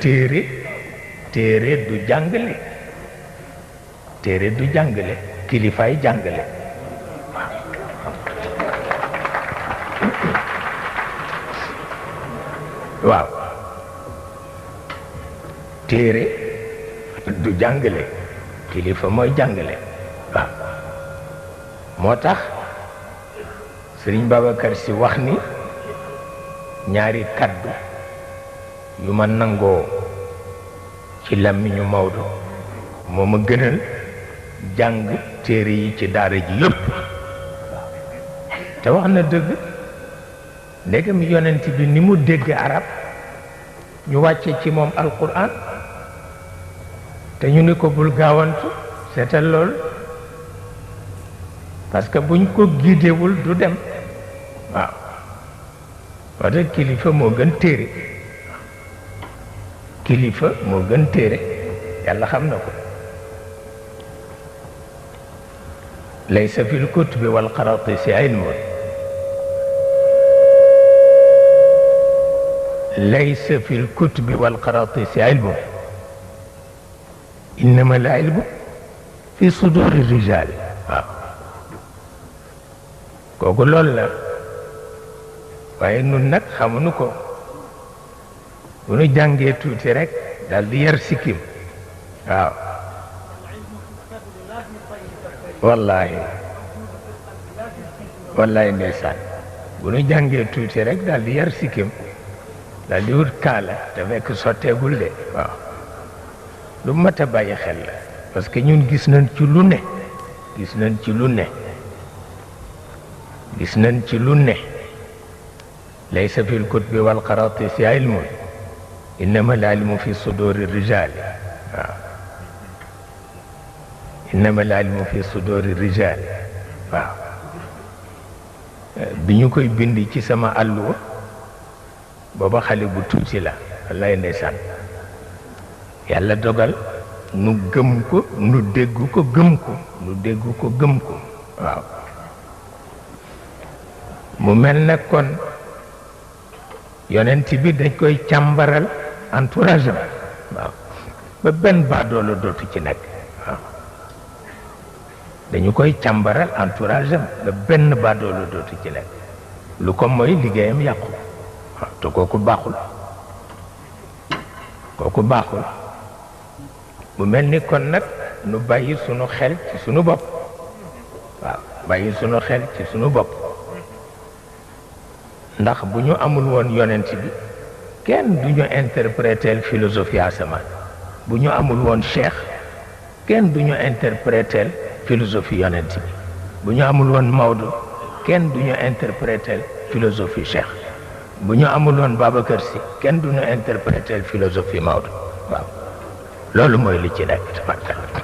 téere téere du jàngale téere du jàngale kilifaay jàngale waaw téere du jàngale kilifa mooy jàngale waaw moo tax Sëriñ Babacar Si wax ni ñaari kaddu yu ma nangoo ci làmmiñu Maodo moo ma gënal jàng téere yi ci daara ji yëpp te wax na dëgg ndegam yonent bi ni mu dégg arab ñu wàcce ci moom alquran te ñu ni ko bul gaawantu seetal lool parce que buñ ko giidewul du dem waaw moo tax kilifa moo gën téere kilifa moo gën téere yàlla xam na ko laysa fil kutubi wal qaratisi ilmun laysa fil kutubi wal qaratisi ilmun innama al ilmu fi suduri rijal waaw kooku loolu la waaye nun nag xamuñu ko bu nu jàngee tuuti rek daal di yar sikkim waaw wallahi wallahi ndeysaan bu nu jàngee tuuti rek daal di yar sikkim daal di wut kaala te fekk sotteegul de waaw lu mat a bàyyi xel la parce que ñun gis nañ ci lu ne gis nañ ci lu ne gis nañ ci lu ne laysa fil kutubi wal qaratisi ilmun innama al ilmu fi suduri rijali waaw innama al ilmu fi suduri rijali waaw bi ñu koy bind ci sama àlluwa booba xale bu tuuti la wallaay ndeysaan yàlla dogal nu gëm ko nu dégg ko gëm ko nu dégg ko gëm ko waaw mu mel na kon yonent bi dañ koy càmbaral entourage am waaw ba benn baadoolo dootu ci nekk waaw dañu koy càmbaral entourage am ba benn baadoolo dootu ci nekk lu ko mooy liggéeyam yàqu waaw te kooku baaxul kooku baaxul mu mel ni kon nag nu bàyyi sunu xel ci sunu bopp waaw bàyyi sunu xel ci sunu bopp ndax bu ñu amul woon yonent bi kenn du ñu interpréter philosophie asamaan bu ñu amul woon cheikh kenn du ñu interpréter philosophie yonent bi bu ñu amul woon Maodo kenn du ñu interpréter philosophie cheikh bu ñu amul woon Babacar Sy kenn du ñu interpréter philosophie Maodo waaw loolu mooy li ci nekk tabarkalla